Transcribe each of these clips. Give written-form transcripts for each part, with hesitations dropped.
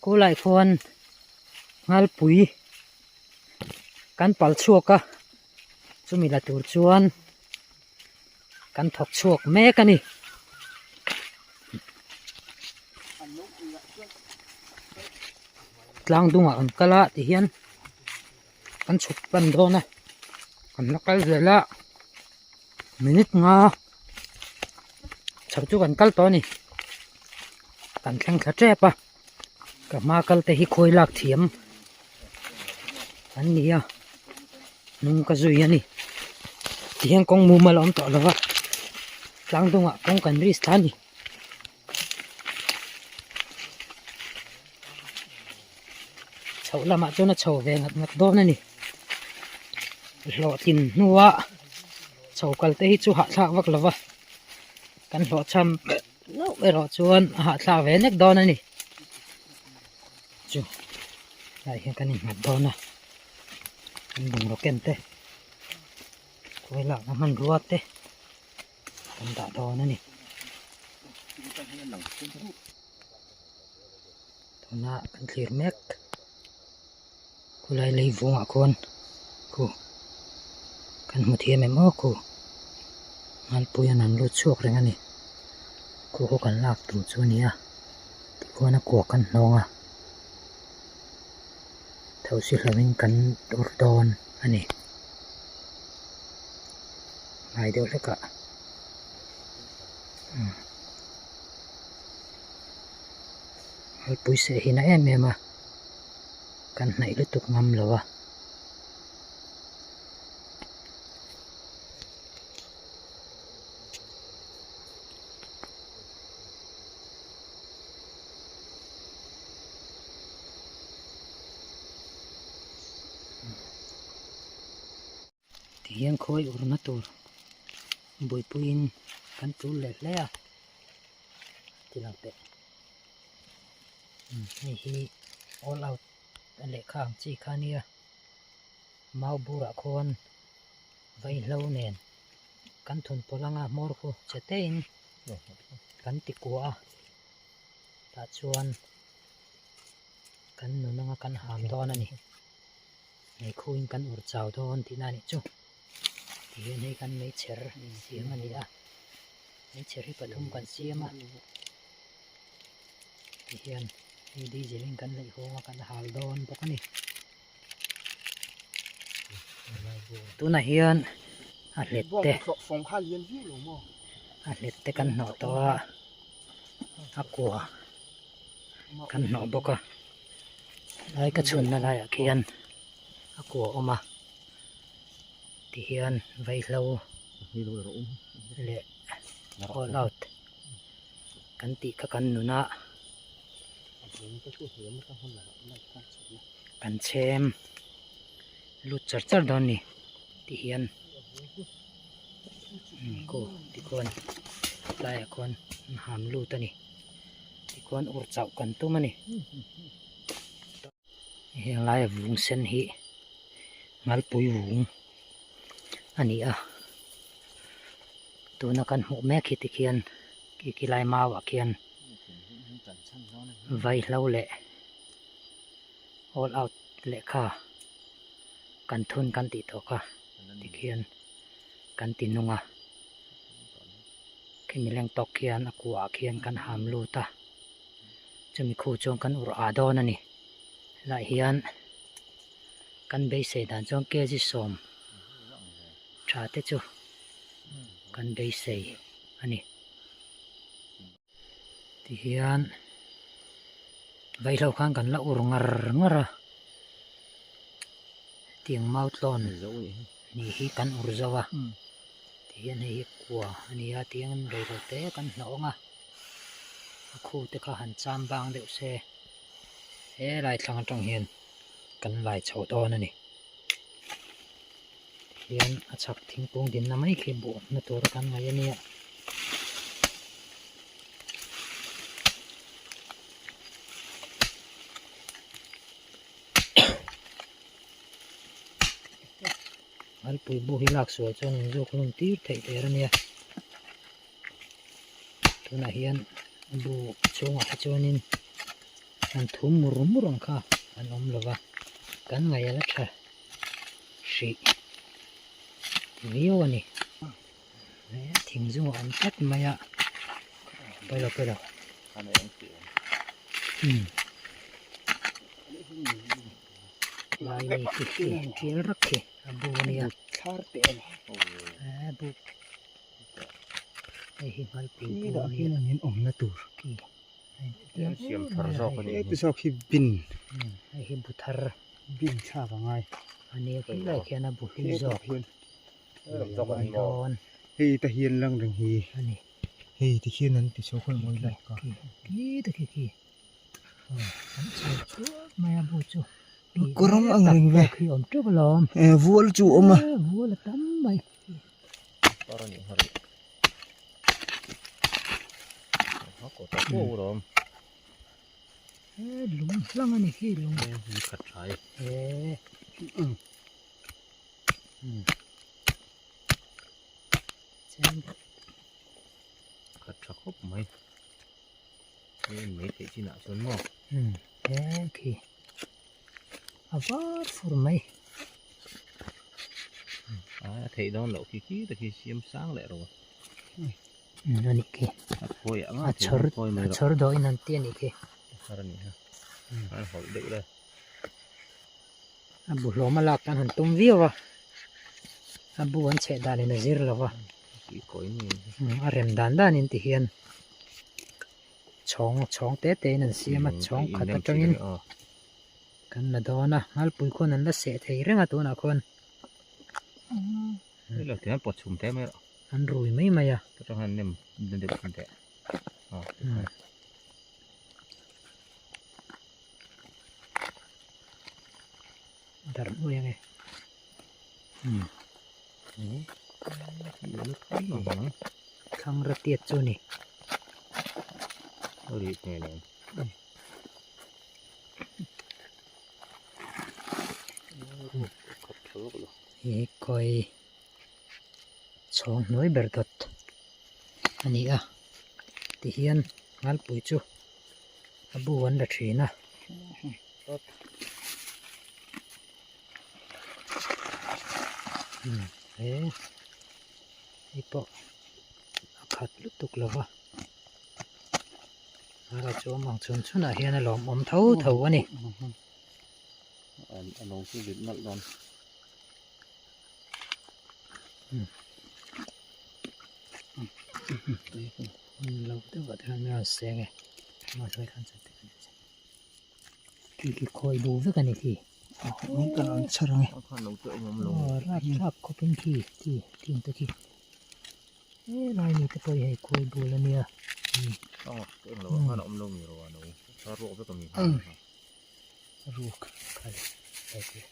Khulai khuan Nghalpui kan pal chhuak a chumi la tur chuan kan thawk chhuak mek a ni. Tlang dungah kan kal a tihian kan chhuk pan dawn a kan la kal zel a minute nga chho chu kan kal tawh a ni kan thleng thla tep a. Ka hma kal te hi khawi lak thiam an ni a hnung ka zui a ni tihian kawng mumal a awm tawh lo va tlang dungah kawng kan risk thla a ni. Chhoh lamah chuan a chho ve ngat ngat dawn a ni hlawhtlin hnua chho kal te hi chu hahthlak vak lo va kan hlawhchham. Hlauh erawh chuan a hahthlak ve nek dawn a ni. Chu lai hian kan innghat dawn a, kan bungraw ken te khawi lakna hmanrua te kan dah dawn a ni. Tuna kan thlir mek khulai lei vungah khuan khu kan hmu thiam em aw khu Nghalpui an rawn lut chhuak reng a ni khu khu kan lak tur chu a ni a tikhuan a kuak kan hnawng a thosi hlauhin kan ur dawn a ni ngai deuh hlek ah Nghalpui seh hi na em em a kan hnaih lutuk ngam lo a. Tihian khawi urna tur buaipuiin kan tul leh hle a ti lang teh hei hi all out a lehkha ang chi kha ania mau burah khuan vaihlo nen kan thun pawlh anga hmawr khu che te in kan ti kuah a tah chuan kan nun anga kan ham dawn a ni. Hei khuin kan ur chau dawn tihna a nih chu tihian hei kan meichher siam a ni a meichher hi pathum kan siam a tihian hei diesel in kan neih huang a kan hal dawn bawk a ni tunah hian a hlet te a hlet te kan hnawh tawh a a kua kan hnawh bawk a. Lai ka chhunna laiah khian a kua awm a tihian vaihlo leh all out kan tih kha kan nuna kan chhem lut char char dawn a ni tihian khu tikhuan tlaiah khuan an ham lut a ni. Tikhuan ur chauh kan tum a ni. Heng laia vung sen hi Ngalpui vung a ni a. Tuna kan hmuh mek hi tikhian khilai mau ah khian vaihlo leh all out lehkha kan thun kan tih tawh kha tikhian kan ti nung a. Khimi leng tawk khian a kuah khian kan ham lut a chumi khu chuan kan ur ah dawn a ni helaiah hian kan beisei dan chuan kg sawm tha te chu kan beisei a ni tihian vaihlo khan kan la ur ngar ngar a hetiang mau tlawn nih hi kan ur zo a. Tihian hei hi kua a ni a tiangin reilo te kan hnawh ang a a khu te kha han cham bang deuh se helai thlang atang hian kan lai chho dawn a ni tihian a chhak thingkung dinna mai khi buh na tur a kan ngaih a nia. Ngalpui bu hi lak sual chuan in zawk hlum tir theih der a nia tunah hian bu chhungah te chuanin Han thum mur mur ang kha an awm lo va, kan ngaih a la tha hrih viau a ni. Thing zung a awm tlat mai a, pawi lo pawi lo. Lai mi khi khi tial rak khi a bu a nia. Bu hei hi ngalpui bu a nia. Siam thar zawk a nih hi. Zawk hi bin. Hei hi bu thar. Bin thlak a ngai. A nia khi lai khian a bu hlui zawk. An dawn. Hei te hian lang reng hi. A ni. Hei ti khian an ti chho khawi mawi lai ka. Khi te khi khi. An chho chuap mai a bu chu. Kawrang ang reng ve. Khi awm teuh alawm. E vual chu awm a. Vual a tam mai. Par a nih nghal. He lung hlang a ni khi lung. Ni khat tha e. He. Chen. Khat tha khawp mai. He mai theih chinah chuan maw. He khi. A var fur mai. A theih dawn loh khi khi te khi siam sang leh rawh. A nih khi. A phawi ang a chhawr a chhawr dawh in an ti a nih khi. A nih ha. An hawlh deuh le. A bu hlawm a lak tan han tum viau a. A bu an chheh dan in a zir lo va. A rem dan dan in ti hian chhawng chhawng te te in an siam a chhawng khat atangin kan la dawn a ngalpui khuan an la seh thei reng a tunah khuan. An rui mai mai a. Darh nuai ange. Thlangra tiat chu a ni. He khawi chhawng hnuai ber dawt a ni a tihian ngalpui chu a bu an la thin a. He hei pawh a khat lutuk lo va a chuang ang chhun chhunah hian a lawmawm tho tho a ni. A lo chu rit nalh dawn. Lo deuh ah te khan min rawn seng e khi khi khawi bu vek a ni khi aw rap thlak khawp in khi khi thing te khi helai mi te pawh hi hei khawi bul a nia. Ruk kha le hei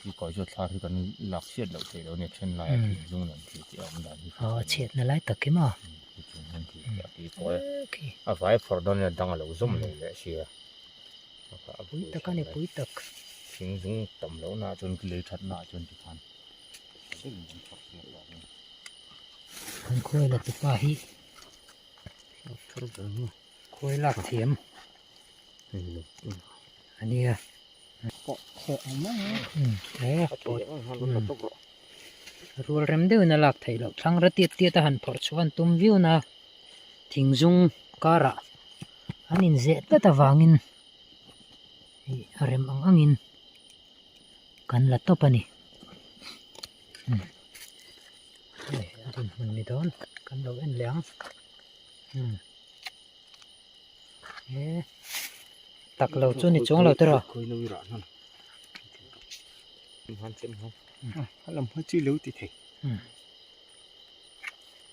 Khi kawi chu thla hi kan lak chhiat loh theih loh a nia then laia thing zung nen thil tih a awm dan hi. Aw chhiatna lai tak hi maw. A vai phawrh dawn nia dang a lo zawm lo leh sia. Pui tak a ni pui tak. Thing zung tam loh na chuan lei that na chuan tikhan. Kan khuai la tupa hi khuai lak thiam a nia. Rual rem deuhin a lak theih loh thlang ra tiat tiat a han phawrh chhuah an tum viau na thing zung karah an inzeh tlat avangin ih a rem ang angin kan la tawp a ni. Hei a dinhmun ni dawn kan lo en leh ang he tak lo chu ni chuang lo te rawh.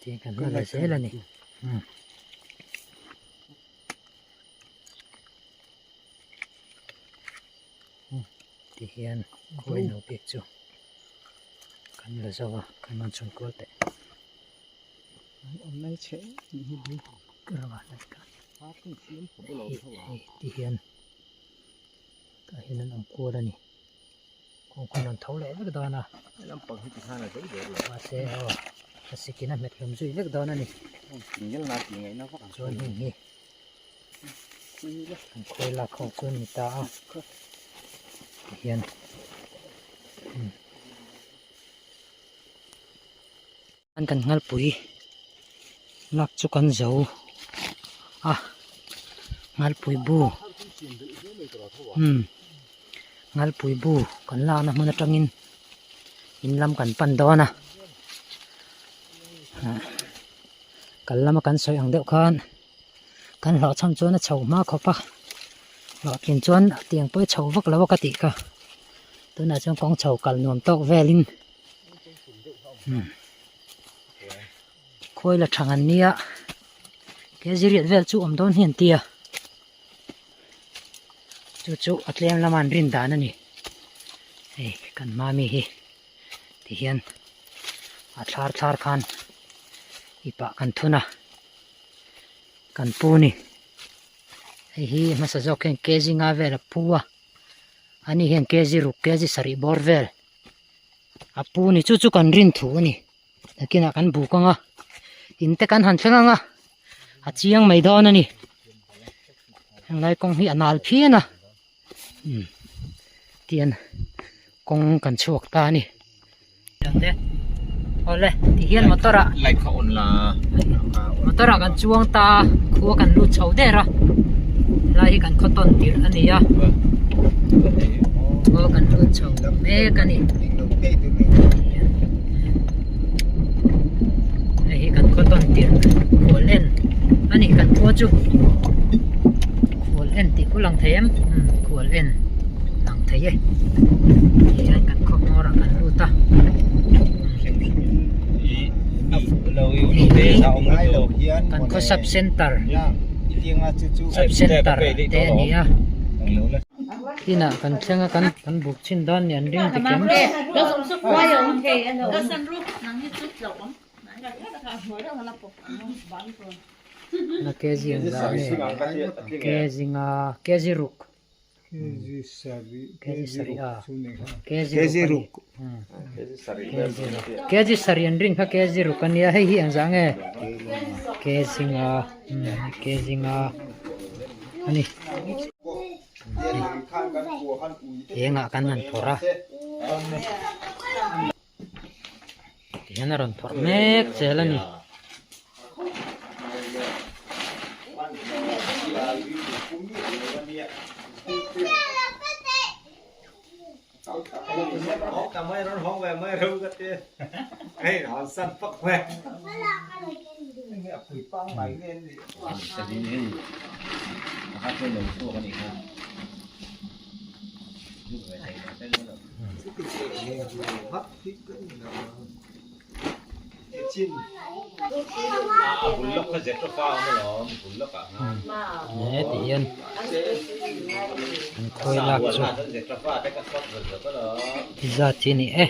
Tiang kan la la zel a ni. Ti hian khawi no bik chu kan la zo a kan rawn chhun kual teh. Hei ti hian tah hian an awm kual a ni. Kung khawn rawn tho leh vek dawn a. Mahse aw thlasik in a hmet hlawm zui vek dawn a ni. Chuan heng hi an khawi lak ho chu an ni ta a tihian umm an kan nghalpui lak chu kan zo a nghalpui bu umm nghalpui bu kan lakna hmun atangin in lam kan pan dawn a ah. Kal lama kan sawi ang deuh khan kan hlawhchham chuan a chho hma khawp a hlawhtlin chuan tiang pawh a chho vak lo a ka tih kha tunah chuan kawng chho kal nuam tawk velin umm khawi la thang an nia kezi riat vel chu awm dawn hi an ti a chu chu a tlem lama an rin dan a ni hei kan hma mi hi. Tihian a thlar thlar khan ipah kan thun a kan pu ni hei hi hmasa zawk hian kg nga vel a pu a ani hian kg ruk kg sarih bawr vel a pu ni chu chu kan rin thu a ni nakinah kan buk ang a in te kan han thleng ang a a chiang mai dawn a ni henglai kawng hi a nal phian a. umm tian kawng kan chhuak ta a ni awle tihian motor ah light kha on la motor ah kan chuang ta a khua kan lut chho der a helai hi kan khaw tawn tirh a ni a khua kan lut chho mek a ni hei hi kan khaw tawn tirh khual en a ni kan khua chu. Khual en tih khu lang thei em umm khual en lang thei e tihian kan khaw hmawr ah kan lut a kan khaw sub center sub center te a ni a inah kan thleng a kan kan buk chhin dawn ni an ring tikim. Na kg ang zah nge kg nga kg ruk kg sarih a kg ruk kg sarih an rin kha kg ruk a nia hei hi ang zah nge kg nga kg nga a ni engah kan han phawrh a Tihian a rawn phawrh mek zel a ni. He ti hian an khawi lak chu ti zat hi a ni e.